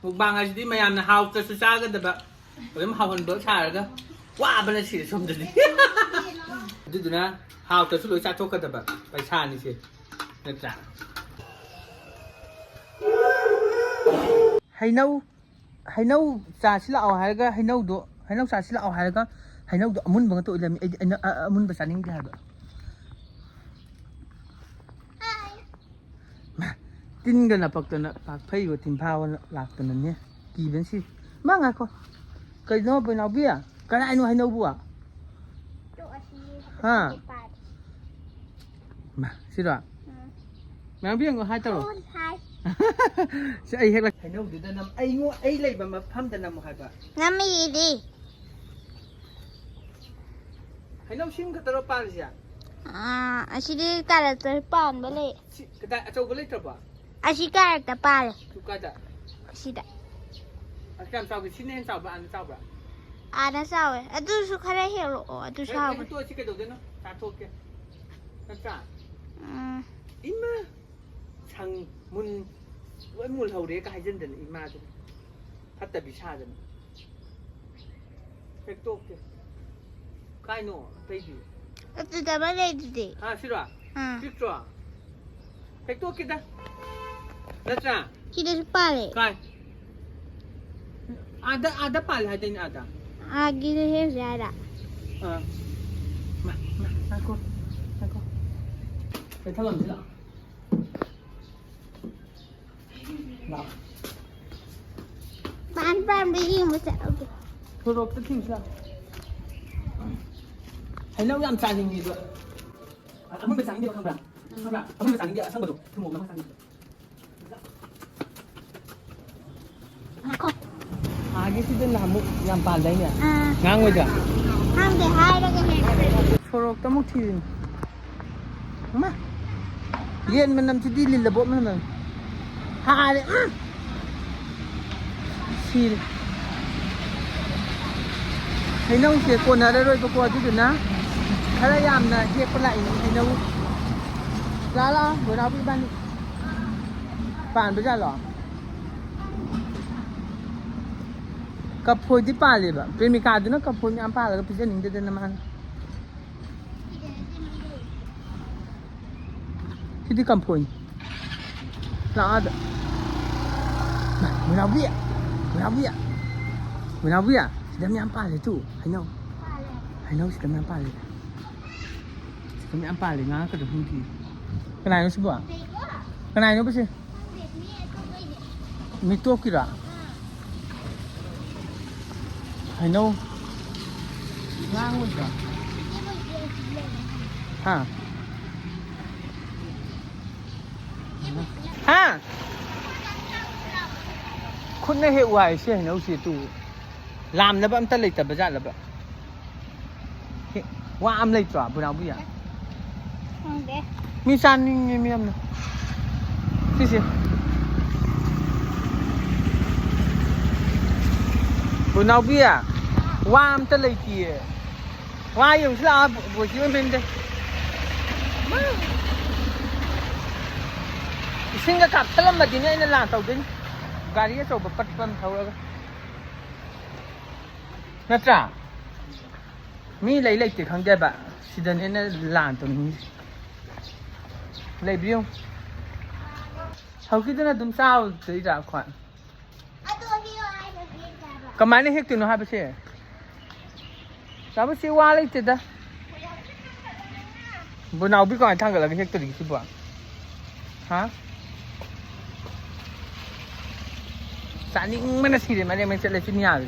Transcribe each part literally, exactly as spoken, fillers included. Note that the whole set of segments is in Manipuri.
ꯃꯨꯛꯕꯥꯡ ꯍꯥꯏꯁꯤꯗꯤ ꯃꯌꯥꯝꯅ ꯍꯥꯎꯇ꯭ꯔꯁꯨ ꯆꯥꯒꯗꯕ, ꯑꯗꯨꯝ ꯍꯥꯎꯍꯟꯕ ꯁꯥꯔꯒ ꯋꯥꯕꯅ ꯁꯤꯔꯦ ꯁꯣꯝꯗꯗꯤ꯫ ꯑꯗꯨꯗꯨꯅ ꯍꯥꯎꯇ꯭ꯔꯁꯨ ꯂꯣꯏ ꯆꯥꯊꯣꯛꯀꯗꯕ ꯄꯩꯁꯥꯅꯤꯁꯦ, ꯅꯠꯇ꯭ꯔꯥ? ꯍꯩꯅꯧ, ꯍꯩꯅꯧ ꯆꯥꯁꯤ ꯂꯥꯛꯑꯣ ꯍꯥꯏꯔꯒ ꯍꯩꯅꯧꯗꯣ, ꯍꯩꯅꯧ ꯆꯥꯁꯤ ꯂꯥꯛꯑꯣ ꯍꯥꯏꯔꯒ ꯍꯩꯅꯧꯗꯣ ꯑꯃꯨꯟꯕ ꯉꯥꯛꯇ ꯑꯣꯏ ꯂꯩꯔꯝꯃꯤ꯫ ꯑꯩꯗꯤ ꯑꯩꯅ ꯑ-, ꯑ-, ꯑꯃꯨꯟꯕ ꯆꯥꯅꯤꯡꯗꯦ ꯍꯥꯏꯕ꯫ ꯃꯥ, ꯇꯤꯟꯒ ꯂꯄꯛꯇꯅ ꯄꯥꯛ ꯐꯩꯕ ꯇꯤꯟꯐꯥ ꯑꯣꯏꯅ ꯂꯥꯛꯇꯅꯅꯦ꯫ ꯀꯤꯕꯅ ꯁꯤ꯫ ꯃꯥ ꯉꯥꯏꯈꯣ꯫ ꯀꯩꯅꯣ ꯕꯣꯏꯅꯥꯎꯕꯤ? ꯀꯗꯥꯏꯅꯣ ꯍꯩꯅꯧꯕꯨ? ꯇꯣꯛꯑꯁꯤ꯫ ꯍꯥ? ꯃꯥ, ꯁꯤꯔꯣ? ꯎꯝ꯫ ꯃꯌꯥꯝ ꯌꯦꯡꯉꯣ, ꯍꯥꯏ ꯇꯧꯔꯣ꯫ ꯍꯣꯏ, ꯍꯥꯏ꯫ ꯁꯤ ꯑꯩ ꯍꯦꯛꯂꯛ-, ꯍꯩꯅꯧꯗꯨꯗ ꯅꯝ-, ꯑꯩꯉꯣ-, ꯑꯩ ꯂꯩꯕ ꯃꯐꯝꯗ ꯅꯝꯃꯣ ꯍꯥꯏꯕ꯫ ꯅꯝꯃꯤꯗꯤ꯫ ꯍꯩꯅꯧ ꯁꯤꯝ ꯈꯛꯇꯔꯣ ꯄꯥꯜꯂꯤꯁꯦ? ꯑꯥ, ꯑꯁꯤꯗꯤ ꯀꯥꯔꯛꯇ ꯄꯥꯟꯕ ꯂꯩ꯫ ꯁꯤ ꯀꯗꯥꯏ, ꯑꯆꯧꯕ ꯂꯩꯇ꯭ꯔꯕꯣ? ꯑꯁꯤ ꯀꯥꯔꯛꯇ ꯄꯥꯜꯂꯦ꯫ ꯁꯨ ꯀꯥꯏꯗ? ꯑꯁꯤꯗ꯫ ꯑꯁꯤ ꯀꯌꯥꯝ ꯆꯥꯎꯒꯦ? ꯁꯤꯅ ꯍꯦꯟꯅ ꯆꯥꯎꯕ꯭ꯔꯥ, ꯑꯥꯅ ꯆꯥꯎꯕ꯭ꯔꯥ? ꯑꯥꯅ ꯆꯥꯎꯋꯦ꯫ ꯑꯗꯨꯁꯨ ꯈꯔ ꯍꯦꯛꯂꯛꯑꯣ꯫ ꯑꯗꯨꯁꯨ ꯑꯦ, ꯍꯥꯎꯕꯅꯦ꯫ ꯑꯗꯨ ꯇꯣꯛꯑꯁꯤ ꯀꯩꯗꯧꯗꯣꯏꯅꯣ? ꯆꯥꯊꯣꯛꯀꯦ꯫ ꯅꯠꯇ꯭ꯔꯥ? ꯎꯝ꯫ ꯏꯃꯥ! ꯁꯪ ꯃꯨꯟ-, ꯂꯣꯏ ꯃꯨꯜꯍꯧꯔꯦꯒ ꯍꯥꯏꯖꯤꯟꯗꯅ ꯏꯃꯥꯗꯨꯅ꯫ ꯐꯠꯇꯕꯤ ꯁꯥꯗꯅ꯫ ꯍꯦꯛꯇꯣꯛꯀꯦ꯫ ꯀꯥꯏꯅꯣ ꯑꯇꯩꯗꯤ? ꯑꯗꯨꯗ ꯑꯃ ꯂꯩꯗꯨꯗꯤ꯫ ꯑꯥ, ꯁꯤꯔꯣ? ꯑꯥ꯫ ꯄꯤꯛꯇ꯭ꯔꯣ? ꯍꯦꯛꯇꯣꯛꯀꯦꯗ꯫ ꯅꯠꯇ꯭ꯔꯥ? ꯁꯤꯗꯁꯨ ꯄꯥꯜꯂꯦ꯫ ꯀꯥꯏ? ꯑꯥꯗ, ꯑꯥꯗ ꯄꯥꯜꯂꯦ ꯍꯥꯏꯗꯥꯏꯅꯦ, ꯑꯥꯗ? ꯑꯥꯒꯤꯗ ꯍꯦꯛꯁꯦ ꯍꯥꯏꯔ? ꯑꯥ꯫ ꯃꯥ, ꯃꯥ, ꯉꯥꯏꯈꯣ, ꯉꯥꯏꯈꯣ꯫ ꯀꯩꯊꯦꯜ ꯂꯝꯁꯤ ꯂꯥꯛꯑꯣ꯫ ꯂꯥꯛꯑꯣ꯫ ꯄꯥꯟ ꯄꯥꯟꯕ ꯌꯦꯡꯕ ꯆꯠꯂꯨꯒꯦ꯫ ꯁꯣꯔꯣꯛꯇ ꯊꯤꯡꯁꯤ ꯂꯥꯛꯑꯣ꯫ ꯍꯩꯅꯧ ꯌꯥꯝ ꯆꯥꯅꯤꯡꯉꯤꯕ꯫ ꯑꯃꯨꯟꯕ ꯆꯥꯅꯤꯡꯗꯦꯕ, ꯈꯪꯕ꯭ꯔꯥ? ꯈꯪꯕ꯭ꯔꯥ? ꯑꯃꯨꯟꯕ ꯆꯥꯅꯤꯡꯗꯦ, ꯑꯁꯪꯕꯗꯣ꯫ ꯊꯨꯝꯃꯣꯛ ꯑꯃ ꯆꯥꯅꯤꯡꯉꯦ꯫ ꯉꯥꯏꯈꯣ꯫ ꯑꯥꯒꯤ ꯁꯤꯗ ꯅꯍꯥꯟꯃꯨꯛ ꯌꯥꯝ ꯄꯥꯟꯗꯥꯏꯅꯦ? ꯑꯥ꯫ ꯉꯥꯡꯉꯣꯏꯗ꯭ꯔꯥ? ꯈꯪꯗꯦ, ꯍꯥꯏꯔꯒ ꯍꯦꯛ꯫ ꯁꯣꯔꯣꯛꯇ ꯑꯃꯨꯛ ꯊꯤꯔꯤꯅꯤ꯫ ꯏꯃꯥ! ꯌꯦꯟ ꯃꯅꯝꯁꯤꯗꯤ, ꯂꯤꯜꯂꯕꯣꯠ ꯃꯅꯝ꯫ ꯍꯥꯔꯦ꯫ ꯎꯝ꯫ ꯁꯤꯔꯦ꯫ ꯍꯩꯅꯧꯁꯦ ꯀꯣꯟꯅꯔꯔꯣꯏꯕꯀꯣ, ꯑꯗꯨꯗꯨꯅ ꯈꯔ ꯌꯥꯝꯅ ꯍꯦꯛꯄ ꯂꯥꯛꯏꯅꯤ ꯍꯩꯅꯧ꯫ ꯂꯥꯛꯑꯣ, ꯂꯥꯛꯑꯣ, ꯕꯣꯏꯅꯥꯎꯕꯤ ꯏꯕꯥꯅꯤ꯫ ꯄꯥꯟꯕ ꯖꯥꯠꯂꯣ? ꯀꯐꯣꯏꯗꯤ ꯄꯥꯜꯂꯦꯕ꯫ ꯄ꯭ꯔꯦꯃꯤꯀꯥꯗꯨꯅ ꯀꯐꯣꯏ ꯃꯌꯥꯝ ꯄꯥꯜꯂꯒ ꯄꯤꯖꯅꯤꯡꯗꯗꯅ ꯃꯥꯅ꯫ ꯁꯤꯗꯤ ꯀꯝꯐꯣꯏꯅꯤ꯫ ꯂꯥꯛꯑꯣ ꯑꯥꯗ꯫ ꯃꯣꯏꯅꯥꯎꯕꯤ! ꯃꯣꯏꯅꯥꯎꯕꯤ! ꯃꯣꯏꯅꯥꯎꯕꯤ! ꯁꯤꯗ ꯃꯌꯥꯝ ꯄꯥꯜꯂꯦ ꯇꯨ꯫ ꯍꯩꯅꯧ꯫ ꯍꯩꯅꯧ ꯁꯤꯗ ꯃꯌꯥꯝ ꯄꯥꯜꯂꯦ꯫ ꯁꯤꯗ ꯃꯌꯥꯝ ꯄꯥꯜꯂꯦ, ꯉꯥꯡꯉꯛꯀꯗ꯭ꯔꯥ ꯈꯪꯗꯦ꯫ ꯀꯅꯥꯅꯣ ꯁꯤꯕꯣ? ꯀꯅꯥꯅꯣꯕ ꯁꯤ? ꯃꯤ ꯇꯣꯛꯀꯤꯔꯣ? ꯍꯩꯅꯧ꯫ ꯉꯥꯡꯉꯣꯏꯗ꯭ꯔꯣ? ꯍꯥ? ꯍꯥ? ꯈꯨꯠꯅ ꯍꯦꯛ ꯋꯥꯏ ꯁꯤ ꯍꯩꯅꯧꯁꯤ ꯇꯨ꯫ ꯂꯥꯝꯅꯕ ꯑꯝꯇ ꯂꯩꯇꯕ ꯖꯥꯠꯂꯕ? ꯍꯦ, ꯋꯥ ꯑꯃ ꯂꯩꯇ꯭ꯔꯣ, ꯕꯨꯅꯥꯎꯕꯤ? ꯈꯪꯗꯦ꯫ ꯃꯤ ꯆꯥꯅꯤꯡꯉꯤ ꯃꯤ ꯌꯥꯝꯅ꯫ ꯁꯤꯁꯦ꯫ ꯕꯨꯅꯥꯎꯕꯤ, ꯋꯥ ꯑꯝꯇ ꯂꯩꯇꯤꯌꯦ꯫ ꯋꯥ ꯌꯦꯡꯉꯨꯁꯤ ꯂꯥꯛꯑꯣ, ꯕꯣ-, ꯕꯣꯏꯆꯤ ꯍꯣꯏ ꯃꯌꯨꯝꯗ꯫ ꯏꯁꯤꯡꯒ ꯀꯥꯞꯁꯤꯜꯂꯝꯃꯗꯤꯅꯦ ꯑꯩꯅ ꯂꯥꯟ ꯇꯧꯗꯣꯏꯅꯤ꯫ ꯒꯥꯔꯤ ꯑꯆꯧꯕ ꯄꯠꯄ ꯑꯃ ꯊꯧꯔꯒ꯫ ꯅꯠꯇ꯭ꯔꯥ? ꯃꯤ ꯂꯩ ꯂꯩꯇꯦ ꯈꯪꯗꯦꯕ꯫ ꯁꯤꯗꯅꯦ ꯑꯩꯅ ꯂꯥꯟ ꯇꯧꯅꯤꯡꯉꯤꯁꯦ꯫ ꯂꯩꯕ꯭ꯔ ꯌꯦꯡꯉꯨ꯫ ꯍꯧꯖꯤꯛꯀꯤꯗꯨꯅ ꯑꯗꯨꯝ ꯆꯥꯔꯨꯗꯣꯏꯔꯥ ꯑꯩꯈꯣꯏ? ꯑꯗꯣ ꯍꯦꯛꯑꯣ ꯍꯥꯏꯅ ꯍꯦꯛꯇꯦ ꯍꯥꯏꯕ꯫ ꯀꯃꯥꯏꯅ ꯍꯦꯛꯇꯣꯏꯅꯣ ꯍꯥꯏꯕꯁꯦ? ꯆꯥꯕꯁꯤ ꯋꯥ ꯂꯩꯇꯦꯗ꯫ ꯕꯨꯅꯥꯎꯕꯤ ꯀꯃꯥꯏꯅ ꯊꯥꯡꯒꯠꯂꯒ ꯍꯦꯛꯇꯣꯔꯤꯒꯦ ꯁꯤꯕꯣ? ꯍꯥ? ꯆꯥꯅꯤꯡꯕꯅ ꯁꯤꯔꯦ, ꯃꯔꯦꯡ ꯃꯔꯦꯡ ꯆꯠꯂꯦ ꯆꯤꯅꯤꯌꯥꯁꯦ꯫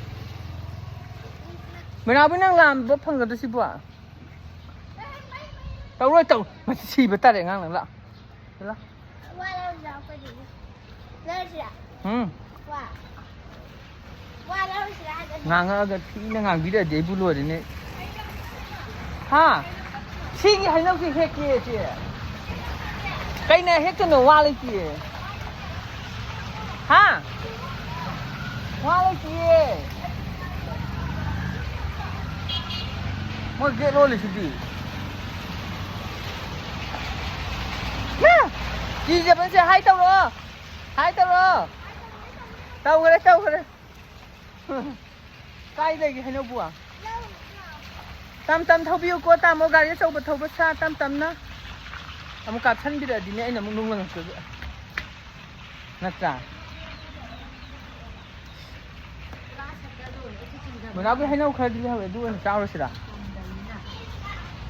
ꯕꯨꯅꯥꯎꯕꯤ, ꯅꯪ ꯂꯥꯝꯕ ꯐꯪꯒꯗ꯭ꯔꯣ ꯁꯤꯕꯣ? ꯇꯧꯔꯣꯏ, ꯇꯧꯔꯣꯏ꯫ ꯃꯁꯤ ꯁꯤꯕ ꯇꯥꯔꯦ ꯑꯉꯥꯡ ꯅꯪ ꯂꯥꯛ꯫ ꯂꯥꯛ꯫ ꯋꯥ ꯂꯧꯔꯨꯁꯤꯔꯥ ꯑꯩꯈꯣꯏꯗꯒꯤ? ꯂꯧꯔꯨꯁꯤꯔꯥ? ꯎꯝ꯫ ꯋꯥ꯫ ꯋꯥ ꯂꯧꯔꯨꯁꯤꯔꯥ ꯍꯥꯏꯕꯅꯦ꯫ ꯉꯥꯡꯉꯛꯑꯒ ꯊꯤꯅ ꯉꯥꯡꯕꯤꯔꯗꯤ ꯑꯩꯕꯨ ꯂꯣꯏꯔꯦꯅꯦ꯫ ꯍꯥ? ꯁꯤꯒꯤ ꯍꯩꯅꯧꯁꯤ ꯍꯦꯛꯀꯦ ꯆꯦ꯫ ꯀꯩꯅ ꯍꯦꯛꯇꯣꯏꯅꯣ? ꯋꯥ ꯂꯩꯇꯤꯌꯦ꯫ ꯍꯥ? ꯋꯥ ꯂꯩꯇꯤꯌꯦ꯫ ꯃꯣꯏ ꯒꯦꯠ ꯂꯣꯜꯂꯤꯁꯤꯗꯤ꯫ ꯍꯥ? ꯀꯤꯖꯕꯁꯦ ꯍꯥꯏ ꯇꯧꯔꯣ꯫ ꯍꯥꯏ ꯇꯧꯔꯣ꯫ ꯇꯧꯈ꯭ꯔꯦ, ꯇꯧꯈ꯭ꯔꯦ꯫ ꯀꯥꯏ ꯂꯩꯒꯦ ꯍꯩꯅꯧꯕꯨ? ꯇꯝ ꯇꯝ ꯊꯧꯕꯤꯌꯨꯀꯣ ꯇꯥꯃꯣ, ꯒꯥꯔꯤ ꯑꯆꯧꯕ ꯊꯧꯕ ꯁꯥ ꯇꯝ ꯇꯝꯅ꯫ ꯑꯃꯨꯛ ꯀꯥꯞꯁꯟꯕꯤꯔꯛꯑꯗꯤꯅꯦ ꯑꯩꯅ ꯑꯃꯨꯛ ꯅꯨꯡ ꯂꯪꯉꯛꯇꯣꯏꯕ꯫ ꯅꯠꯇ꯭ꯔꯥ? ꯃꯣꯅꯥꯎꯒꯤ ꯍꯩꯅꯧ ꯈꯔꯗꯤ ꯂꯩꯍꯧꯋꯦ, ꯑꯗꯨ ꯑꯣꯏꯅ ꯆꯥꯔꯨꯁꯤꯔꯥ?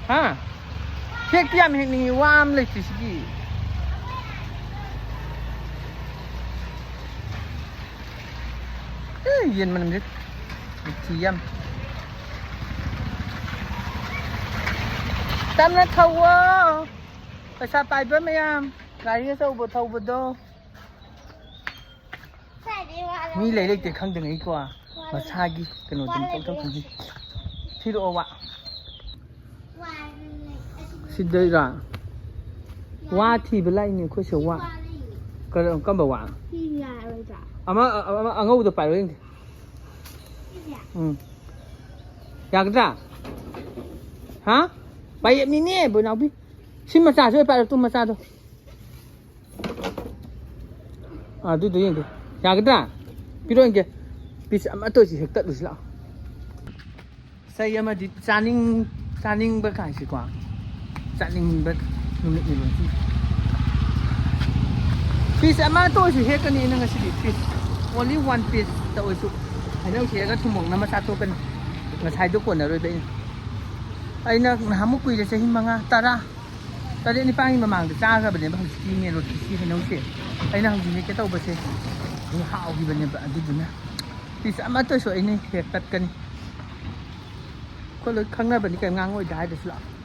ꯍꯥ? ꯍꯦꯛꯇꯤ ꯌꯥꯝ ꯍꯦꯛꯅꯤꯡꯉꯤ, ꯋꯥ ꯑꯃ ꯂꯩꯇ꯭ꯔꯤꯁꯤꯗꯤ꯫ ꯑꯦ, ꯌꯦꯟ ꯃꯅꯝꯁꯦ ꯅꯨꯡꯁꯤ ꯌꯥꯝ꯫ ꯇꯞꯅ ꯊꯧꯋꯣ꯫ ꯄꯩꯁꯥ ꯄꯥꯏꯕ ꯃꯌꯥꯝ, ꯒꯥꯔꯤ ꯑꯆꯧꯕ ꯊꯧꯕꯗꯣ꯫ ꯃꯤ ꯂꯩ ꯂꯩꯇꯦ ꯈꯪꯗꯉꯩꯀꯣ, ꯃꯁꯥꯒꯤ ꯀꯩꯅꯣꯗꯤ ꯇꯧ ꯇꯧ ꯈꯪꯉꯤ꯫ ꯊꯤꯔꯛꯑꯣ ꯋꯥ꯫ ꯁꯤꯗꯩꯔꯥ? ꯋꯥ ꯊꯤꯕ ꯂꯥꯛꯏꯅꯦ ꯑꯩꯈꯣꯏꯁꯦ, ꯋꯥ꯫ ꯀꯔ-, ꯀꯔꯝꯕ ꯋꯥ? ꯑꯃ, ꯑꯃ ꯑꯉꯧꯕꯗꯣ ꯄꯥꯏꯔꯣ ꯌꯦꯡꯒꯦ꯫ ꯎꯝ꯫ ꯌꯥꯒꯗ꯭ꯔꯥ? ꯍꯥ? ꯄꯥꯏꯌꯦꯞꯅꯤꯅꯦ, ꯕꯣꯏꯅꯥꯎꯕꯤ꯫ ꯁꯤ ꯃꯆꯥꯁꯦ ꯑꯣꯏ ꯄꯥꯏꯔꯣ, ꯇꯨ ꯃꯆꯥꯗꯣ꯫ ꯑꯥ, ꯑꯗꯨꯗꯣ ꯌꯦꯡꯒꯦ꯫ ꯌꯥꯒꯗ꯭ꯔꯥ? ꯄꯤꯔꯛꯑꯣ ꯌꯦꯡꯒꯦ꯫ ꯄꯤꯁ ꯑꯃꯠꯇ ꯑꯣꯏꯁꯨ ꯍꯦꯛ ꯇꯠꯂꯨꯁꯤ ꯂꯥꯛꯑꯣ꯫ ꯆꯩ ꯑꯃꯗꯤ ꯆꯥꯅꯤꯡ-, ꯆꯥꯅꯤꯡꯕ ꯀꯥꯏꯁꯤꯀꯣ꯫ ꯆꯥꯅꯤꯡꯕ ꯅꯨꯃꯤꯠꯅꯦꯕ ꯉꯁꯤ꯫ ꯄꯤꯁ ꯑꯃꯠꯇ ꯑꯣꯏꯁꯨ ꯍꯦꯛꯀꯅꯤ ꯑꯩꯅ ꯉꯁꯤꯗꯤ꯫ Piece, only one piece ꯇ ꯑꯣꯏꯁꯨ꯫ ꯍꯩꯅꯧꯁꯦ ꯍꯦꯛꯑꯒ ꯊꯨꯝꯃꯣꯛꯅꯕ ꯆꯥꯊꯣꯛꯀꯅꯤ꯫ ꯉꯁꯥꯏꯗꯣ ꯀꯣꯟꯅꯔꯣꯏꯕ ꯑꯩꯅ꯫ ꯑꯩꯅ ꯅꯍꯥꯟꯃꯨꯛ ꯀꯨꯏꯔꯦ, ꯆꯍꯤ ꯃꯉꯥ, ꯇꯔꯥ, ꯇꯔꯦꯠ ꯅꯤꯄꯥꯟꯒꯤ ꯃꯃꯥꯡꯗ ꯆꯥꯈ꯭ꯔꯕꯅꯦꯕ ꯍꯧꯖꯤꯛꯀꯤ ꯃꯦꯂꯣꯗꯤ ꯁꯤ ꯍꯩꯅꯧꯁꯦ꯫ ꯑꯩꯅ ꯍꯧꯖꯤꯛ ꯍꯦꯛꯀꯦ ꯇꯧꯕꯁꯦ ꯑꯗꯨ ꯍꯥꯎꯈꯤꯕꯅꯦꯕ, ꯑꯗꯨꯗꯨꯅ ꯄꯤꯁ ꯑꯃꯠꯇꯁꯨ ꯑꯩꯅ ꯍꯦꯛ ꯇꯠꯀꯅꯤ꯫ ꯑꯩꯈꯣꯏ ꯂꯣꯏ ꯈꯪꯅꯕꯅꯤ ꯀꯩꯝ ꯉꯥꯡꯉꯣꯏꯗ ꯍꯥꯏꯗꯁꯨ ꯂꯥꯛꯑꯣ꯫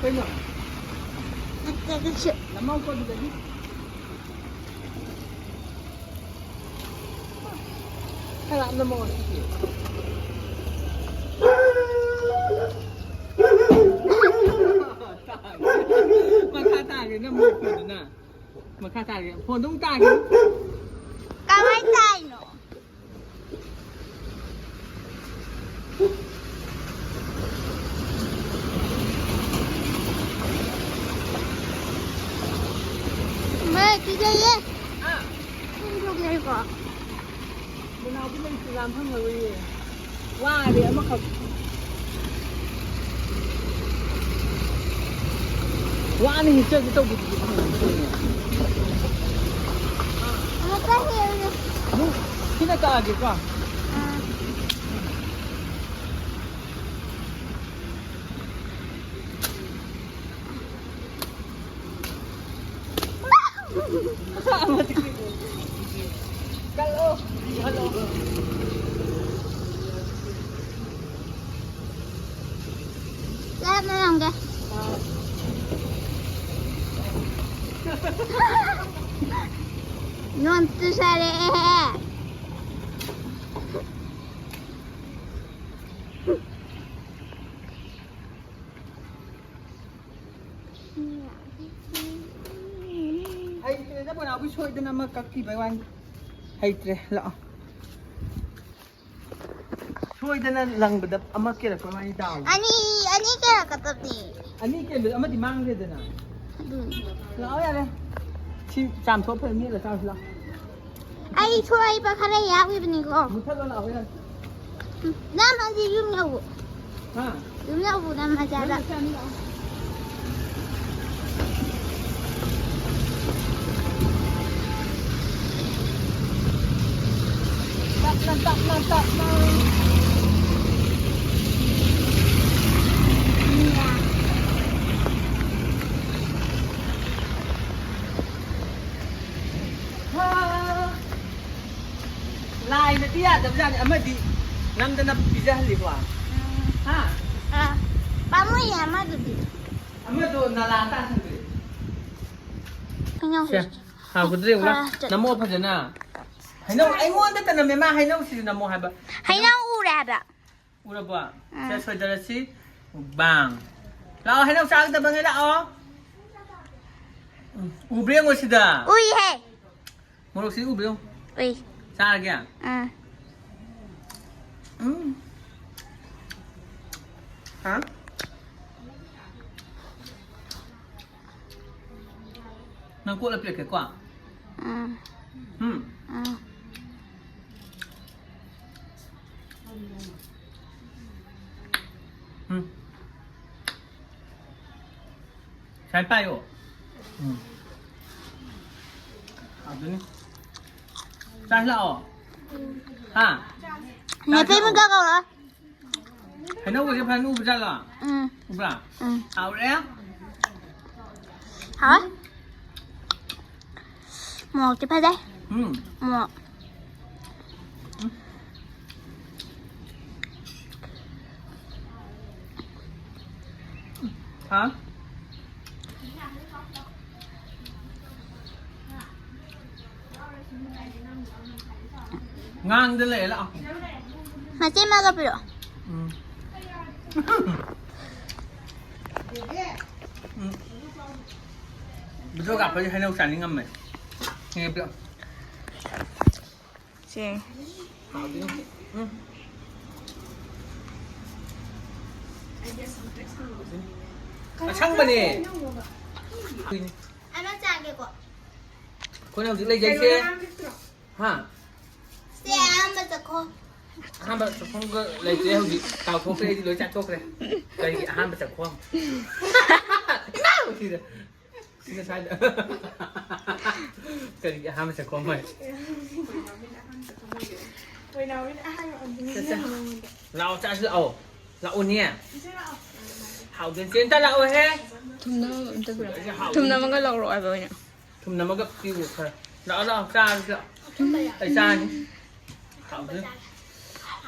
ꯀꯩꯅꯣ? ꯅꯠꯇꯦ, ꯀꯩꯁꯨ꯫ ꯅꯃꯥꯎ ꯀꯣꯟꯗꯨꯗꯒꯤ? ꯈꯔ ꯂꯥꯞꯅ ꯃꯉꯣꯟꯗ ꯄꯤꯌꯨ꯫ ꯃꯈꯥ ꯇꯥꯒꯦ, ꯅꯪ ꯃꯣꯠꯄꯗꯨꯅ꯫ ꯃꯈꯥ ꯇꯥꯒꯦ꯫ ꯐꯣꯟꯗꯣ ꯑꯃꯨꯛ ꯇꯥꯒꯦ꯫ ꯀꯃꯥꯏ ꯇꯥꯏꯅꯣ? ꯂꯩꯌꯦ꯫ ꯍꯥ? ꯄꯨꯡ ꯇꯔꯨꯛ ꯂꯩꯀꯣ? ꯃꯅꯥꯎꯗꯤ ꯂꯩꯇꯦ, ꯂꯥꯝ ꯐꯪꯉꯔꯣꯏꯌꯦ꯫ ꯋꯥꯔꯦ ꯑꯃꯈꯛ꯫ ꯋꯥꯅ ꯍꯦꯛꯆꯒꯦ ꯇꯧꯕꯗꯨꯗꯤ ꯐꯪꯉꯔꯣꯏꯅꯦ꯫ ꯑꯃꯨꯛꯀ ꯍꯦꯜꯂꯦ꯫ ꯑꯃꯨꯛ ꯁꯤꯅ ꯀꯛꯑꯒꯦꯀꯣ꯫ ꯑꯥ꯫ ꯀꯜꯂꯣ꯫ ꯀꯜꯂꯣ꯫ ꯂꯥꯞꯅ ꯂꯪꯒꯦ꯫ ꯅꯣꯡ ꯆꯨꯁꯜꯂꯛꯑꯦꯍꯦ꯫ ꯍꯩꯇ꯭ꯔꯦꯗ ꯕꯣꯅꯥꯎꯕꯤ, ꯁꯣꯏꯗꯅ ꯑꯃ ꯀꯛꯈꯤꯕꯩ ꯋꯥꯅꯤ꯫ ꯍꯩꯇ꯭ꯔꯦ, ꯂꯥꯛꯑꯣ꯫ ꯁꯣꯏꯗꯅ ꯂꯪꯕꯗ ꯑꯃ ꯀꯦꯜꯂꯛꯄꯩ ꯋꯥꯅꯤ, ꯗꯥꯎ꯫ ꯑꯅꯤ, ꯑꯅꯤ ꯀꯦꯜꯂꯛꯀꯗꯕꯅꯤ꯫ ꯑꯅꯤ ꯀꯦꯟꯕꯗ ꯑꯃꯗꯤ ꯃꯥꯡꯈ꯭ꯔꯦꯗꯅ꯫ ꯑꯗꯨꯅꯤ꯫ ꯂꯥꯛꯑꯣ ꯌꯥꯔꯦ꯫ ꯁꯤ ꯆꯥꯝꯊꯣꯛꯑ ꯐꯖꯅ ꯃꯦꯠꯂ ꯆꯥꯔꯨꯁꯤ ꯂꯥꯛꯑꯣ꯫ ꯑꯩ ꯁꯣꯏꯕ ꯈꯔ ꯌꯥꯎꯈꯤꯕꯅꯤꯀꯣ꯫ ꯃꯨꯊꯠꯂꯣ ꯂꯥꯛꯑꯣ ꯌꯥꯔꯦ꯫ ꯅꯪ ꯍꯧꯖꯤꯛ ꯌꯨꯝ ꯌꯧꯕ꯫ ꯍꯥ? ꯌꯨꯝ ꯌꯧꯕ ꯅꯪ ꯃꯆꯥꯗ꯫ ꯅꯪ ꯃꯆꯥꯅꯤ ꯂꯥꯛꯑꯣ꯫ ꯇꯞꯅ, ꯇꯞꯅ, ꯇꯞꯅ꯫ ꯍꯥ꯫ ꯂꯥꯏꯅꯗꯤ ꯌꯥꯗꯕꯖꯥꯠꯅꯤ, ꯑꯃꯗꯤ ꯅꯝꯗꯅ ꯄꯤꯖꯍꯜꯂꯤꯀꯣ꯫ ꯎꯝ꯫ ꯍꯥ? ꯑꯥ, ꯄꯥꯝꯃꯨꯏꯌꯦ ꯑꯃꯗꯨꯗꯤ꯫ ꯑꯃꯗꯣ ꯅꯂꯥ ꯇꯥꯁꯟꯈ꯭ꯔꯦ꯫ ꯀꯩꯅꯣ? ꯁꯦ, ꯍꯥꯎꯒꯗ꯭ꯔꯥ ꯌꯦꯡꯉꯨ꯫ ꯈꯔ ꯆꯠ- ꯅꯝꯃꯣ ꯐꯖꯅ꯫ ꯍꯩꯅꯧ ꯑꯩꯉꯣꯟꯗ ꯅꯝꯃꯦ, ꯃꯥ ꯍꯩꯅꯧꯁꯤꯁꯨ ꯅꯝꯃꯣ ꯍꯥꯏꯕ꯫ ꯍꯩꯅꯧ ꯎꯔꯦ ꯍꯥꯏꯕ꯫ ꯎꯔꯕꯣ? ꯎꯝ꯫ ꯁꯦ, ꯁꯣꯏꯗꯔꯁꯤ꯫ ꯃꯨꯛꯕꯥꯡ꯫ ꯂꯥꯛꯑꯣ, ꯍꯩꯅꯧ ꯆꯥꯒꯗꯕꯉꯩ ꯂꯥꯛꯑꯣ꯫ ꯎꯝ, ꯎꯕ꯭ꯔꯥ ꯌꯦꯡꯉꯣ ꯁꯤꯗ꯫ ꯎꯏꯍꯦ꯫ ꯃꯣꯔꯣꯛꯁꯤ ꯎꯕ꯭ꯔꯣ? ꯎꯏ꯫ ꯆꯥꯔꯒꯦ? ꯑꯥ꯫ ꯎꯝ꯫ ꯍꯥ? ꯅꯪ ꯀꯣꯠꯂ ꯄꯤꯔꯛꯀꯦꯀꯣ꯫ ꯎꯝ꯫ ꯎꯝ꯫ ꯎꯝ꯫ ꯎꯝ꯫ ꯁꯥꯏ ꯄꯥꯏꯌꯣ꯫ ꯎꯝ꯫ ꯑꯗꯨꯅꯤ꯫ ꯆꯥꯁꯤ ꯂꯥꯛꯑꯣ꯫ ꯍꯥ? ꯅꯇꯩꯃꯒ ꯀꯧꯔꯣ꯫ ꯍꯩꯅꯧꯒꯁꯦ ꯐꯖꯅ ꯎꯕ ꯖꯥꯠꯂꯣ? ꯎꯝ꯫ ꯎꯕ꯭ꯔꯥ? ꯎꯝ꯫ ꯍꯥꯎꯔꯦ? ꯍꯥꯎꯋꯦ꯫ ꯃꯣꯔꯣꯛꯇꯤ ꯐꯖꯩ꯫ ꯎꯝ꯫ ꯃꯣꯔꯣꯛ꯫ ꯍꯥ? ꯉꯥꯡꯗ ꯂꯩꯔꯦ, ꯂꯥꯛꯑꯣ꯫ ꯃꯆꯦ, ꯃꯥꯒ ꯄꯤꯔꯛꯑꯣ꯫ ꯎꯝ꯫ ꯎꯝ꯫ ꯚꯤꯗꯤꯑꯣ ꯀꯥꯞꯄꯗꯤ ꯍꯩꯅꯧ ꯆꯥꯅꯤꯡꯉꯝꯃꯦ꯫ ꯁꯦ꯫ ꯍꯥꯎꯗꯤ꯫ ꯎꯝ꯫ ꯑꯁꯪꯕꯅꯦ꯫ ꯑꯃ ꯆꯥꯒꯦꯀꯣ꯫ ꯑꯩꯈꯣꯏꯅ ꯍꯧꯖꯤꯛ ꯂꯩꯖꯩꯁꯦ꯫ ꯍꯥ? ꯁꯦ, ꯑꯍꯥꯟꯕ ꯆꯠꯈꯣ꯫ ꯑꯍꯥꯟꯕ ꯆꯠꯐꯝꯒ ꯂꯩꯇ꯭ꯔꯦ ꯍꯧꯖꯤꯛ꯫ ꯀꯥꯎꯊꯣꯛꯈ꯭ꯔꯦ, ꯑꯩꯗꯤ ꯂꯣꯏ ꯆꯥꯊꯣꯛꯈ꯭ꯔꯦ꯫ ꯀꯔꯤꯒꯤ ꯑꯍꯥꯟꯕ ꯆꯠꯐꯝ? ꯏꯃꯥ! ꯁꯤꯗ꯫ ꯁꯤ ꯉꯁꯥꯏꯗ꯫ ꯀꯔꯤꯒꯤ ꯑꯍꯥꯟꯕ ꯆꯠꯈꯣꯝ ꯍꯥꯏ? ꯆꯠ, ꯆꯠ꯫ ꯂꯥꯛꯑꯣ, ꯆꯥꯁꯤ ꯂꯥꯛꯑꯣ꯫ ꯂꯥꯛꯑꯣꯅꯦ꯫ ꯍꯥꯎꯗꯣꯏꯅꯦ꯫ ꯆꯦ, ꯑꯝꯇ ꯂꯥꯛꯑꯣꯍꯦ꯫ ꯊꯨꯝꯅꯕ ꯑꯝꯇ ꯄꯤꯔꯛꯑꯣ꯫ ꯍꯥꯎꯗꯣꯏꯅꯦ꯫ ꯊꯨꯝꯅꯕꯒ ꯂꯧꯔꯛꯑꯣ ꯍꯥꯏꯕ ꯑꯣꯏꯅ꯫ ꯊꯨꯝꯅꯕꯒ ꯄꯤꯌꯨ ꯈꯔ꯫ ꯂꯥꯛꯑꯣ, ꯂꯥꯛꯑꯣ, ꯆꯥꯔꯁꯤ ꯂꯥꯛꯑꯣ꯫ ꯑꯩ ꯆꯥꯅꯤ꯫ ꯍꯥꯎꯗꯣꯏꯅꯦ꯫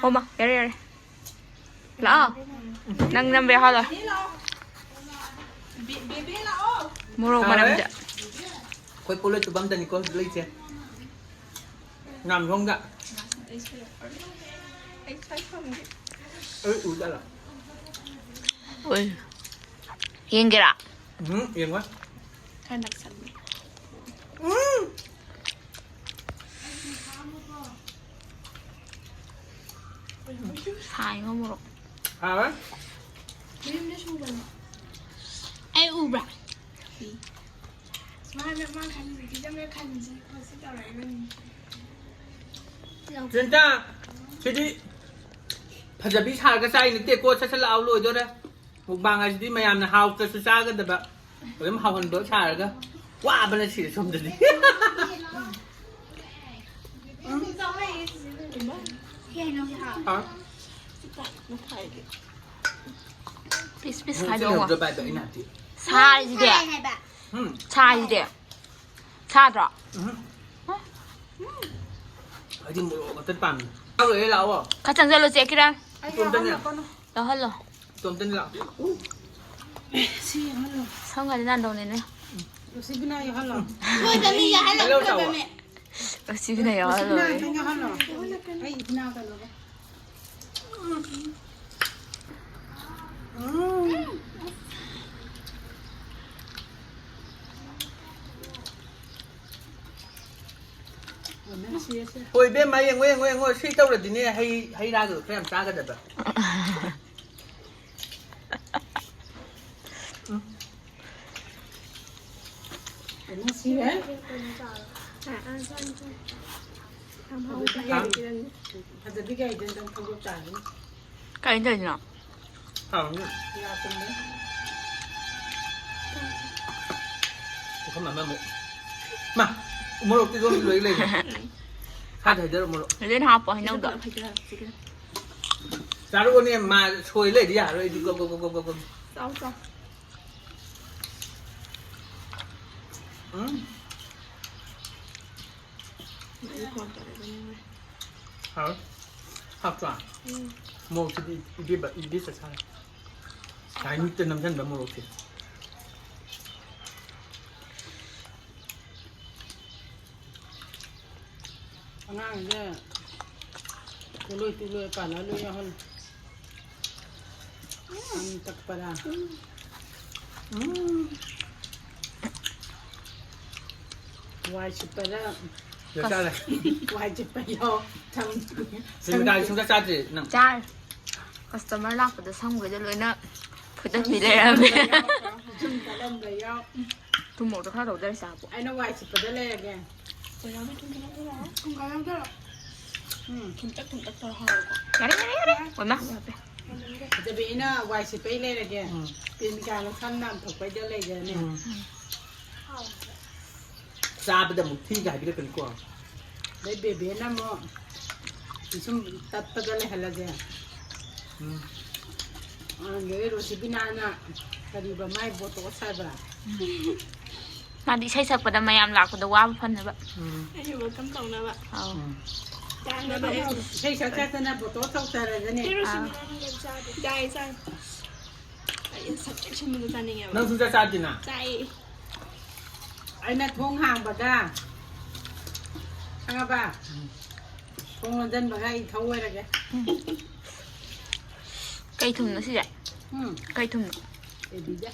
ꯑꯣ ꯃꯥ, ꯌꯥꯔꯦ, ꯌꯥꯔꯦ꯫ ꯂꯥꯛꯑꯣ꯫ ꯅꯪ ꯅꯝꯕ ꯌꯥꯍꯜꯂꯣ꯫ ꯃꯣꯔꯣꯛ ꯃꯅꯝꯁꯦ꯫ ꯑꯩꯈꯣꯏ ꯄꯣꯂꯣꯏ ꯇꯨꯝꯐꯝꯗꯅꯤꯀꯣ ꯍꯧꯖꯤꯛ ꯂꯩꯁꯦ꯫ ꯉꯥꯝꯂꯣꯡꯗ꯫ ꯑꯩ ꯎꯗ꯭ꯔꯣ? ꯑꯣꯏ꯫ ꯌꯦꯡꯒꯦꯔꯥ? ꯎꯝ, ꯌꯦꯡꯉꯣꯏ꯫ ꯈꯔ ꯅꯛꯁꯜꯂꯨ꯫ ꯎꯝ꯫ ꯁꯥꯏꯉꯣ ꯃꯣꯔꯣꯛ꯫ ꯍꯥꯎꯋꯦ꯫ ꯑꯩ ꯎꯕ꯭ꯔꯥ? ꯃꯥꯅ ꯃꯥ ꯈꯟꯕꯤꯒꯗꯕ ꯈꯟꯁꯤ ꯈꯣꯠꯁꯤ ꯇꯧꯔꯛꯏꯕꯅꯤ꯫ ꯖꯦꯟꯇꯥ, ꯁꯤꯗꯤ ꯐꯖꯕꯤ ꯁꯥꯔꯒ ꯆꯥꯏ ꯅꯠꯇꯦꯀꯣ, ꯁꯠ ꯁꯠ ꯂꯥꯛꯑꯣ, ꯂꯣꯏꯗꯣꯔꯦ꯫ ꯃꯨꯛꯕꯥꯡ ꯍꯥꯏꯁꯤꯗꯤ ꯃꯌꯥꯝꯅ ꯍꯥꯎꯇ꯭ꯔꯁꯨ ꯆꯥꯒꯗꯕ, ꯑꯗꯨꯝ ꯍꯥꯎꯍꯟꯕ ꯁꯥꯔꯒ꯫ ꯋꯥꯕꯅ ꯁꯤꯔꯦ ꯁꯣꯝꯗꯗꯤ꯫ ꯍꯥ? ꯄꯤꯁ ꯄꯤꯁ ꯈꯥꯏꯗꯣꯛꯑꯣ꯫ ꯁꯥꯔꯤꯁꯤꯗꯤ꯫ ꯎꯝ꯫ ꯁꯥꯔꯤꯁꯤꯗꯤ꯫ ꯁꯥꯗ꯭ꯔꯣ? ꯎꯝ꯫ ꯑꯩꯗꯤ ꯃꯣꯔꯣꯛ ꯈꯛꯇ ꯄꯥꯝꯃꯤ꯫ ꯂꯥꯛꯑꯣ, ꯂꯥꯛꯑꯣ꯫ ꯈꯔ ꯆꯪꯁꯜꯂꯣ, ꯆꯦ ꯀꯤꯔꯟ꯫ ꯏꯇꯣꯝꯇꯅꯦ꯫ ꯂꯧꯍꯜꯂꯣ꯫ ꯏꯇꯣꯝꯇꯅꯦ ꯂꯥꯛꯑꯣ꯫ ꯁꯝꯒꯗꯤ ꯅꯥꯟꯗꯧꯅꯤꯅꯦ꯫ ꯔꯣꯁꯤꯕꯤꯅꯥ ꯌꯥꯎꯍꯜꯂꯣ꯫ ꯂꯣꯏꯕꯅꯤ, ꯌꯥꯍꯜꯂꯣ, ꯍꯜꯂꯣ, ꯂꯣꯏꯕꯅꯤ꯫ ꯆꯥꯎꯕ꯫ ꯔꯣꯁꯤꯕꯤꯅꯥ ꯌꯥꯎꯍꯜꯂꯣ꯫ ꯔꯣꯁꯤꯕꯤꯅꯥ ꯈꯤꯇꯪ ꯌꯥꯎꯍꯜꯂꯣ꯫ ꯑꯩ ꯏꯅꯥꯎ ꯀꯩꯅꯣꯒ꯫ ꯍꯣꯏ, ꯏꯕꯦꯝꯃ, ꯌꯦꯡꯉꯣ, ꯌꯦꯡꯉꯣ, ꯌꯦꯡꯉꯣ, ꯁꯤ ꯇꯧꯔꯗꯤꯅꯦ, ꯍꯩ, ꯍꯩ ꯔꯥꯒꯗꯣ ꯈꯔ ꯌꯥꯝ ꯆꯥꯒꯗꯕ꯫ ꯎꯝ꯫ ꯀꯩꯅꯣ ꯁꯤꯔꯦ꯫ ꯐꯖꯕꯤ ꯒꯥꯔꯤꯗ ꯑꯝꯇꯪ ꯊꯧꯗꯣꯛ ꯇꯥꯔꯅꯤ꯫ ꯀꯩꯅꯣ ꯇꯧꯔꯤꯁꯤꯅ? ꯍꯥꯎꯅꯤ꯫ ꯌꯥ ꯀꯨꯝꯃꯦ꯫ ꯄꯨꯈꯝ ꯑꯃꯃꯨꯛ꯫ ꯃꯥ, ꯃꯣꯔꯣꯛꯇꯤ ꯑꯗꯨꯝ ꯂꯣꯏ ꯂꯩꯔꯦ꯫ ꯈꯔ ꯍꯩꯗꯔꯣ ꯃꯣꯔꯣꯛ꯫ ꯑꯗꯨꯅ ꯍꯥꯞꯄꯣ ꯍꯩꯅꯧꯗꯣ꯫ ꯆꯥꯔꯛꯑꯣꯅꯦ, ꯃꯥ ꯁꯣꯏ ꯂꯩꯗꯤ ꯌꯥꯔꯣꯏ, ꯑꯩꯗꯤ ꯒꯣ, ꯒꯣ, ꯒꯣ꯫ ꯆꯥꯎ, ꯆꯥꯎ꯫ ꯎꯝ꯫ ꯑꯩ ꯐꯣꯟ ꯇꯧꯔꯛꯏꯕꯅꯤ꯫ ꯍꯥꯎ꯫ ꯍꯥꯎꯇ꯭ꯔꯣ? ꯎꯝ꯫ ꯃꯣꯔꯣꯛꯁꯤꯗꯤ ꯏꯕꯦꯝꯃ, ꯏꯕꯦ ꯆꯠ ꯁꯥꯔꯦ꯫ ꯆꯥꯏꯅꯤꯁꯇ ꯅꯝꯁꯤꯟꯕ ꯃꯣꯔꯣꯛꯁꯦ꯫ ꯑꯉꯥꯡꯁꯦ ꯇꯨꯂꯣꯏ ꯇꯨꯂꯣꯏ ꯄꯥꯜꯂ ꯂꯣꯏ ꯌꯥꯎꯍꯜꯂꯨ꯫ ꯁꯝ ꯀꯛꯄꯔꯥ? ꯎꯝ꯫ ꯋꯥꯏ ꯁꯤꯠꯄꯔꯥ? ꯂꯣꯏ ꯆꯥꯔꯦ꯫ ꯋꯥꯏ ꯁꯤꯠꯄ ꯌꯥꯎ꯫ ꯁꯝ, ꯁꯤꯃꯤꯇꯥꯗꯤ ꯁꯨꯡꯆꯥ ꯆꯥꯗ꯭ꯔꯤ ꯅꯪ? ꯆꯥꯔꯦ꯫ ꯀꯁꯇꯃꯔ ꯂꯥꯛꯄꯗ ꯁꯝꯈꯩꯗ ꯂꯣꯏꯅ ꯐꯨꯠꯇꯠꯄꯤ ꯂꯩꯔꯝꯃꯦ꯫ ꯁꯝ ꯀꯛꯂꯝꯕ ꯌꯥꯎ꯫ ꯊꯨꯝ ꯃꯣꯔꯣꯛꯇꯣ ꯈꯔ ꯇꯧꯗꯔ ꯆꯥꯕ꯫ ꯑꯩꯅ ꯋꯥꯏ ꯁꯤꯠꯄꯗ ꯂꯩꯔꯒꯦ꯫ ꯊꯨꯝ ꯈꯔ ꯌꯥꯎꯗꯔꯣ? ꯎꯝ꯫ ꯊꯨꯝꯇꯛ ꯊꯨꯝꯇꯛ ꯇꯧꯔ ꯍꯥꯎꯋꯦꯀꯣ꯫ ꯌꯥꯔꯦ, ꯌꯥꯔꯦ, ꯌꯥꯔꯦ꯫ ꯑꯣꯏꯃꯥ, ꯌꯥꯗ꯭ꯔꯦ꯫ ꯐꯖꯕꯤ, ꯑꯩꯅ ꯋꯥꯏ ꯁꯤꯠꯄꯩ ꯂꯩꯔꯒꯦ꯫ ꯎꯝ꯫ ꯄꯦꯃꯤꯀꯥꯅ ꯁꯝ ꯅꯥꯟꯊꯣꯛꯄꯩꯗ ꯂꯩꯖꯅꯦ꯫ ꯎꯝ꯫ ꯆꯥꯕꯗ ꯑꯃꯨꯛ ꯊꯤꯒ ꯍꯥꯏꯕꯤꯔꯛꯀꯅꯤꯀꯣ꯫ ꯑꯗꯩ ꯕꯦꯕꯦꯅ ꯑꯃꯨꯛ ꯄꯤꯁꯨꯝ ꯇꯠꯄꯗ ꯂꯩꯍꯜꯂꯁꯦ꯫ ꯎꯝ꯫ ꯑꯗꯩ ꯔꯣꯁꯤꯕꯤꯅꯥꯅ ꯀꯔꯤꯕ ꯃꯥꯏ ꯕꯣꯇꯣꯛꯁ ꯍꯥꯏꯕ꯭ꯔꯥ? ꯃꯥꯗꯤ ꯏꯁꯩ ꯁꯛꯄꯗ ꯃꯌꯥꯝ ꯂꯥꯛꯄꯗ ꯋꯥꯕ ꯐꯅꯕ꯫ ꯎꯝ꯫ ꯑꯩꯁꯨ welcome ꯇꯧꯅꯕ꯫ ꯑꯧ꯫ ꯎꯝ꯫ ꯆꯥꯅꯕ ꯑꯩꯁꯨ꯫ ꯏꯁꯩ ꯁꯛ ꯁꯛꯇꯅ ꯕꯣꯇꯣꯛꯁ ꯇꯧꯊꯔꯒꯅꯦ꯫ ꯑꯥ꯫ ꯆꯥꯏ, ꯆꯥꯏ꯫ ꯑꯩ ꯁꯛ ꯆꯦꯛꯁꯤꯟꯕꯗꯣ ꯆꯥꯅꯤꯡꯉꯦꯕ꯫ ꯅꯪꯁꯨ ꯆꯥꯛ ꯆꯥꯗꯦꯅ? ꯆꯥꯏ꯫ ꯑꯩꯅ ꯊꯣꯡ ꯍꯥꯡꯕꯗ, ꯈꯪꯉꯕ? ꯎꯝ꯫ ꯊꯣꯡ ꯂꯣꯟꯁꯤꯟꯕꯒ ꯑꯩ ꯏꯊꯧ ꯑꯣꯏꯔꯒꯦ꯫ ꯀꯩ ꯊꯨꯝꯅꯣ ꯁꯤꯁꯦ? ꯎꯝ꯫ ꯀꯩ ꯊꯨꯝꯅꯣ? ꯕꯦꯕꯤꯗ꯫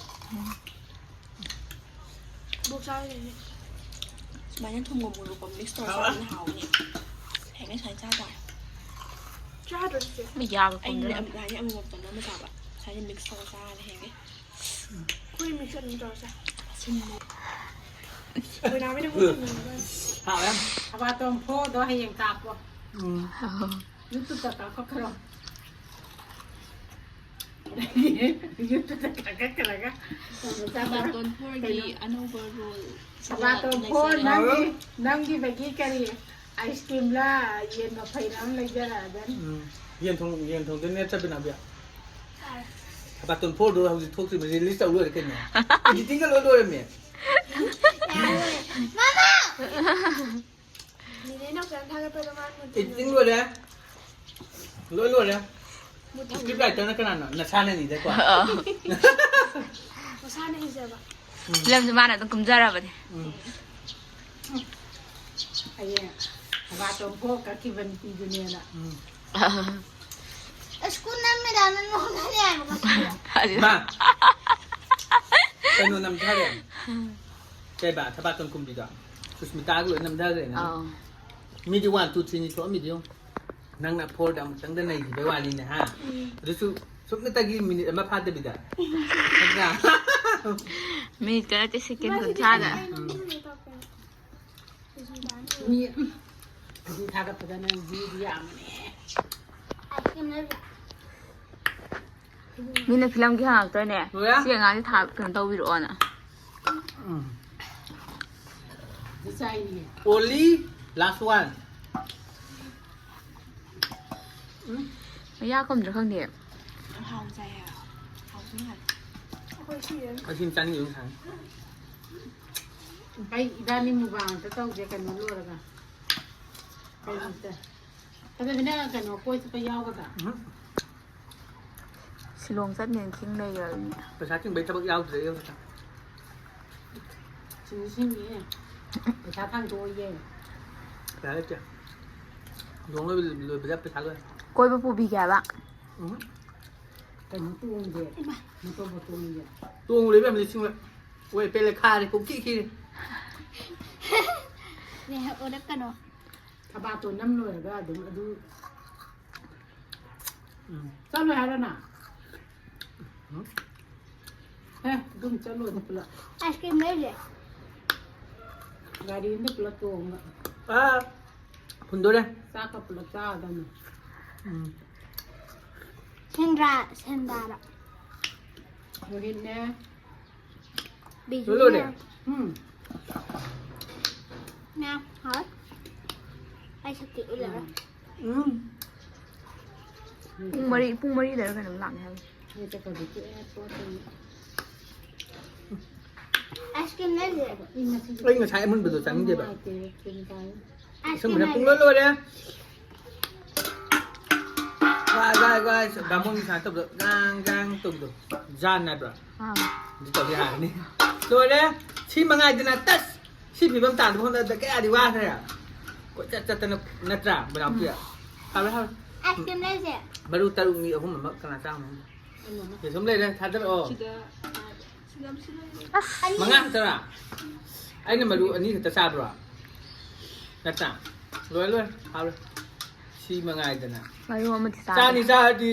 ꯕꯣꯛ ꯆꯥꯔꯤꯅꯦ꯫ ꯁꯨꯃꯥꯏꯅ ꯊꯨꯝꯒ ꯃꯣꯔꯣꯛꯀ mix ꯇꯧꯔ ꯆꯥꯕꯅ ꯍꯥꯎꯅꯤ꯫ ꯍꯌꯦꯡ ꯁꯨꯃꯥꯏꯅ ꯆꯥ ꯇꯥꯔꯦ꯫ ꯆꯥꯗ꯭ꯔꯣ ꯆꯤꯆꯦ? ꯃꯤ ꯌꯥꯒ ꯑꯩꯅꯦ ꯀꯨꯝꯗꯅ꯫ ꯑꯝ-, ꯍꯥꯏꯗꯤ ꯑꯃꯃꯝ ꯇꯧꯅꯕ ꯆꯥꯕ꯫ ꯁꯨꯃꯥꯏꯅ mix ꯇꯧꯔ ꯆꯥꯔꯅꯤ ꯍꯌꯦꯡꯒꯩ꯫ ꯑꯩꯈꯣꯏ mix ꯑꯗꯨꯝ ꯇꯧꯔ ꯆꯥꯏ꯫ ꯁꯤꯟꯕ꯫ ꯕꯣꯏꯅꯥꯕꯤꯅ ꯃꯨꯟ ꯊꯝꯃꯝꯕ꯫ ꯍꯥꯎꯋꯦ ꯌꯥꯝ꯫ ꯊꯕꯥꯇꯣꯟ ꯐꯣꯔꯗꯣ ꯍꯌꯦꯡ ꯀꯥꯞꯄꯣ꯫ ꯎꯝ꯫ YouTubeꯇ ꯀꯥꯞꯈꯠꯈ꯭ꯔꯣ꯫ YouTubeꯇ ꯀꯥꯞꯈꯠꯈ꯭ꯔꯒ ꯊꯕꯥꯇꯣꯟ ꯐꯣꯔꯒꯤ ꯀꯩꯅꯣ? ꯑꯅꯧꯕ role ꯊꯕꯥꯇꯣꯟ ꯐꯣꯔ ꯂꯩꯖꯔꯦ꯫ ꯅꯪꯒꯤ, ꯅꯪꯒꯤꯗꯒꯤ ꯀꯔꯤ ice creamꯂ ꯌꯦꯟ ꯃꯐꯩꯔ ꯑꯃ ꯂꯩꯖꯔꯛꯑꯗꯅꯤ꯫ ꯎꯝ꯫ ꯌꯦꯟ ꯊꯣꯡ-, ꯌꯦꯟ ꯊꯣꯡꯗꯣꯏꯅꯦ ꯆꯠꯃꯤꯟꯅꯕꯤ꯫ ꯊꯕꯥꯇꯣꯟ ꯐꯣꯔꯗꯣ ꯍꯧꯖꯤꯛ ꯊꯣꯛꯇ꯭ꯔꯤꯕ, release ꯇꯧ ꯂꯣꯏꯔꯦ ꯀꯩꯅꯣ꯫ Editingꯒ ꯂꯣꯏ ꯂꯣꯏꯔꯝꯃꯦ꯫ ꯃꯃꯥ! ꯅꯦꯅꯦ ꯅꯥꯎꯆꯥꯅ ꯊꯥꯒꯠꯄꯗꯣ ꯃꯥꯅ ꯃꯨꯠ ꯊꯝꯃꯦ꯫ Editing ꯂꯣꯏꯔꯦ꯫ ꯂꯣꯏ ꯂꯣꯏꯔꯦ꯫ ꯃꯨꯠ ꯊꯝꯃꯦ꯫ Script writerꯅ ꯀꯅꯥꯅꯣ? ꯅꯁꯥꯅꯅꯤꯗꯀꯣ꯫ ꯑꯥ꯫ ꯃꯁꯥꯅ ꯏꯖꯕ꯫ ꯎꯝ꯫ Filmꯁꯨ ꯃꯥꯅ ꯑꯗꯨꯝ ꯀꯨꯝꯖꯔꯕꯅꯦ꯫ ꯎꯝ꯫ ꯍꯌꯦꯡ ꯊꯕꯥꯇꯣꯟ ꯐꯣꯔ ꯀꯛꯈꯤꯕ ꯅꯨꯄꯤꯗꯨꯅꯦꯅ꯫ ꯎꯝ꯫ ꯑꯥ꯫ ꯁ꯭ꯀꯨꯜ ꯅꯝꯃꯤꯔ ꯅꯪ ꯅꯣꯛꯅꯔꯤ ꯍꯥꯏꯕ ꯉꯁꯥꯏ꯫ ꯑꯗꯨ ꯃꯥ꯫ ꯀꯩꯅꯣ ꯅꯝꯊꯔꯦ꯫ ꯀꯩꯕ, ꯊꯕꯥꯇꯣꯟ ꯀꯨꯝꯕꯤꯗꯣ? ꯁꯨꯁꯃꯤꯇꯥꯒ ꯂꯣꯏ ꯅꯝꯊꯈ꯭ꯔꯦꯅ꯫ ꯑꯥꯎ꯫ ꯃꯤꯗꯤ one, two, threeꯅꯤ ꯊꯣꯛꯑꯝꯃꯤꯗꯤ ꯌꯦꯡꯉꯨ꯫ ꯅꯪꯅ fourꯗ ꯑꯃꯨꯛꯇꯪꯗ ꯅꯩꯈꯤꯕꯩ ꯋꯥꯅꯤꯅꯦ, ꯍꯥ? ꯎꯝ꯫ ꯑꯗꯨꯁꯨ ꯁꯨꯞꯅꯇꯒꯤ minute ꯑꯃ ꯐꯥꯗꯕꯤꯗ꯫ ꯅꯠꯇ꯭ꯔꯥ? ꯃꯤꯅꯤꯠꯀ ꯅꯠꯇꯦ, ꯁꯦꯀꯦꯟ ꯀꯨꯟꯊ꯭ꯔꯥꯗ꯫ ꯃꯤ ꯑꯗꯨ ꯊꯥꯒꯠꯄꯗ ꯅꯪ ꯚ꯭ꯌꯨꯗꯤ ꯌꯥꯝꯕꯅꯦ꯫ ꯃꯤꯅ ꯐꯤꯂꯝꯒꯤ ꯍꯪꯉꯛꯇꯣꯏꯅꯦ꯫ ꯂꯣꯏꯔꯦ? ꯁꯤ ꯑꯉꯥꯡꯁꯦ ꯊꯥ-, ꯀꯩꯅꯣ ꯇꯧꯕꯤꯔꯛꯑꯣꯅ꯫ ꯎꯝ꯫ Only last one. ꯎꯝ꯫ ꯃꯌꯥ ꯀꯨꯝꯗ꯭ꯔꯥ ꯈꯪꯗꯦ꯫ ꯍꯥꯎꯖꯩꯌꯦ꯫ ꯍꯥꯎꯖꯩ ꯃꯥꯜꯂꯦ꯫ ꯑꯩꯈꯣꯏ ꯁꯤ ꯑꯁꯤ ꯆꯥꯅꯤꯡꯉꯤꯕ ꯁꯥꯏ꯫ ꯑꯩ ꯏꯕꯥꯅꯤ ꯃꯨꯛꯕꯥꯡ ꯑꯝꯇ ꯇꯧꯁꯦ ꯀꯩꯅꯣ ꯂꯣꯏꯔꯒ꯫ ꯀꯩꯅꯣꯝꯇ꯫ ꯀꯩꯗꯧꯕꯤꯅ ꯀꯩꯅꯣ ꯀꯣꯏ ꯆꯠꯄ ꯌꯥꯎꯒꯗ꯭ꯔꯥ? ꯎꯝ꯫ ꯁꯤꯂꯣꯡ ꯆꯠꯅꯦꯅ ꯈꯤꯡ ꯂꯩꯈ꯭ꯔꯕꯅꯤ꯫ ꯄꯩꯁꯥ ꯇꯤꯡꯕꯩ ꯊꯕꯛ ꯌꯥꯎꯗ꯭ꯔꯦ ꯑꯩ ꯍꯧꯖꯤꯛ꯫ ꯁꯤꯡꯗꯤ ꯁꯤꯡꯉꯤꯍꯦ꯫ ꯄꯩꯁꯥ ꯊꯥꯡꯗꯣꯛꯑꯣꯌꯦ꯫ ꯄꯩꯁꯥ ꯂꯩꯇꯦ꯫ ꯂꯨꯍꯣꯡ ꯂꯣꯏꯕ-, ꯂꯣꯏꯕꯗ ꯄꯩꯁꯥ ꯂꯣꯏ꯫ ꯀꯣꯏꯕ ꯄꯨꯕꯤꯒꯦ ꯍꯥꯏꯕ? ꯎꯝ꯫ ꯀꯩꯅꯣ ꯇꯣꯡꯗꯦ꯫ Motor boat ꯇꯣꯡꯗꯦ꯫ ꯇꯣꯡꯂꯤꯕ ꯌꯥꯝ ꯂꯤꯁꯤꯡ ꯑꯣꯏ ꯄꯦꯜꯂꯦ ꯈꯥꯔꯦ ꯄꯨꯡꯈꯤ ꯈꯤꯔꯦ꯫ ꯅꯦ, ꯑꯣꯔꯛꯀꯅꯣ꯫ ꯊꯕꯥꯇꯣꯟ ꯅꯝ ꯂꯣꯏꯔꯒ ꯑꯗꯨꯝ ꯑꯗꯨ ꯎꯝ꯫ ꯆꯠꯂꯣꯏ ꯍꯥꯏꯔꯣ ꯅꯪ? ꯎꯝ꯫ ꯑꯦ, ꯑꯗꯨꯝ ꯆꯠꯂꯣꯏꯗ ꯄꯨꯂꯞ꯫ ꯑꯥꯏꯁ ꯀ꯭ꯔꯤꯝ ꯂꯩꯔꯨꯁꯦ꯫ ꯒꯥꯔꯤ ꯑꯝꯗ ꯄꯨꯂꯞ ꯇꯣꯡꯉꯒ꯫ ꯑꯥ, ꯐꯨꯟꯗꯣꯔꯦ꯫ ꯆꯥꯛꯀ ꯄꯨꯂꯞ ꯆꯥꯒꯗꯕꯅꯤ꯫ ꯎꯝ꯫ ꯁꯦꯟꯗ꯭ꯔꯥ, ꯁꯦꯟꯗ꯭ꯔꯥꯗ꯫ ꯔꯣꯍꯤꯠꯅꯦ꯫ ꯕꯤꯖꯨꯅꯦ꯫ ꯂꯣꯏꯔꯦ? ꯎꯝ꯫ ꯃꯌꯥꯝ ꯍꯥꯎꯋꯦ꯫ ꯑꯩ ꯁꯛꯇꯤ ꯎꯠꯂꯔꯣꯏ꯫ ꯎꯝ꯫ ꯄꯨꯡ ꯃꯔꯤ, ꯄꯨꯡ ꯃꯔꯤꯗꯔ ꯀꯩꯅꯣꯝ ꯂꯥꯛꯅꯤ ꯍꯥꯏꯕꯅꯤ꯫ ꯑꯥꯏꯁ ꯀ꯭ꯔꯤꯝ ꯂꯩꯔꯨꯁꯦ꯫ ꯑꯩ ꯉꯁꯥꯏ ꯑꯃꯨꯟꯕꯗꯣ ꯆꯥꯅꯤꯡꯗꯦꯕ꯫ Ice cream ꯑꯁꯪꯕꯅ ꯂꯩꯔꯨꯁꯦ꯫ ꯄꯨꯡꯂꯣꯏ ꯂꯣꯏꯔꯦ꯫ ꯒꯥꯏ, ꯒꯥꯏ, ꯒꯥꯏ, ꯕꯥꯃꯣꯟꯒꯤ ꯁꯨꯃꯥꯏꯅ ꯇꯧꯕꯗꯣ, ꯒꯥꯡ, ꯒꯥꯡ ꯇꯧꯕꯗꯣ, ꯖꯥꯟ ꯍꯥꯏꯕ꯭ꯔꯥ? ꯑꯥ꯫ ꯑꯗꯨ ꯇꯧꯗꯤ ꯍꯥꯏꯔꯅꯤ꯫ ꯂꯣꯏꯔꯦ꯫ ꯁꯤ ꯃꯉꯥꯏꯗꯅ ꯇꯁ! ꯁꯤ ꯐꯤꯕꯝ ꯇꯥꯅꯕ ꯍꯣꯠꯅꯕꯗ ꯀꯌꯥꯗꯤ ꯋꯥꯈ꯭ꯔꯦ꯫ ꯀꯣꯏꯆꯠ ꯆꯠꯇꯅ, ꯅꯠꯇ꯭ꯔꯥ, ꯃꯦꯗꯥꯝ ꯄꯤꯌꯥ? ꯎꯝ꯫ ꯍꯥꯎꯔꯦ, ꯍꯥꯎꯔꯦ꯫ ꯑꯥꯏꯁ ꯀ꯭ꯔꯤꯝ ꯂꯩꯔꯨꯁꯦ꯫ ꯃꯔꯨ ꯇꯔꯨꯛ, ꯃꯤ ꯑꯍꯨꯝ ꯑꯃ ꯀꯅꯥ ꯆꯥ ꯉꯝꯅꯤ? ꯁꯤ ꯁꯨꯝ ꯂꯩꯔꯦ, ꯊꯥꯗꯔꯛꯑꯣ꯫ ꯑꯁ꯫ ꯃꯉꯥ ꯈꯛꯇꯔꯥ? ꯑꯩꯅ ꯃꯔꯨ ꯑꯅꯤ ꯈꯛꯇ ꯆꯥꯕ꯭ꯔꯣ? ꯅꯠꯇ꯭ꯔꯥ? ꯂꯣꯏꯔꯦ, ꯂꯣꯏꯔꯦ꯫ ꯍꯥꯎꯔꯦ꯫ ꯁꯤ ꯃꯉꯥꯏꯗꯅ꯫ ꯃꯔꯨ ꯑꯃꯗꯤ ꯆꯥꯗꯦ꯫ ꯆꯥꯅꯤ ꯆꯥꯔꯗꯤ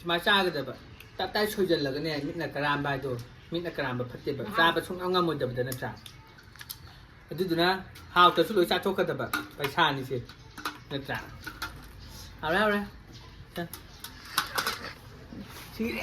ꯁꯨꯃꯥꯏꯅ ꯆꯥꯒꯗꯕ꯫ ꯇꯞꯇꯥꯏ ꯁꯣꯏꯖꯜꯂꯒꯅꯦ, ꯃꯤꯠꯅ ꯀꯔꯥꯝꯕ ꯍꯥꯏꯗꯣ꯫ ꯃꯤꯠꯅ ꯀꯔꯥꯝꯕ ꯐꯠꯇꯦꯕ, ꯆꯥꯕ ꯁꯨꯡꯉꯝ ꯉꯝꯃꯣꯏꯗꯕꯗ, ꯅꯠꯇ꯭ꯔꯥ? ꯑꯗꯨꯗꯨꯅ ꯍꯥꯎꯇ꯭ꯔꯁꯨ ꯂꯣꯏ ꯆꯥꯊꯣꯛꯀꯗꯕ ꯄꯩꯁꯥꯅꯤꯁꯦ, ꯅꯠꯇ꯭ꯔꯥ? ꯍꯥꯎꯔꯦ, ꯍꯥꯎꯔꯦ꯫ ꯁꯤꯔꯦ꯫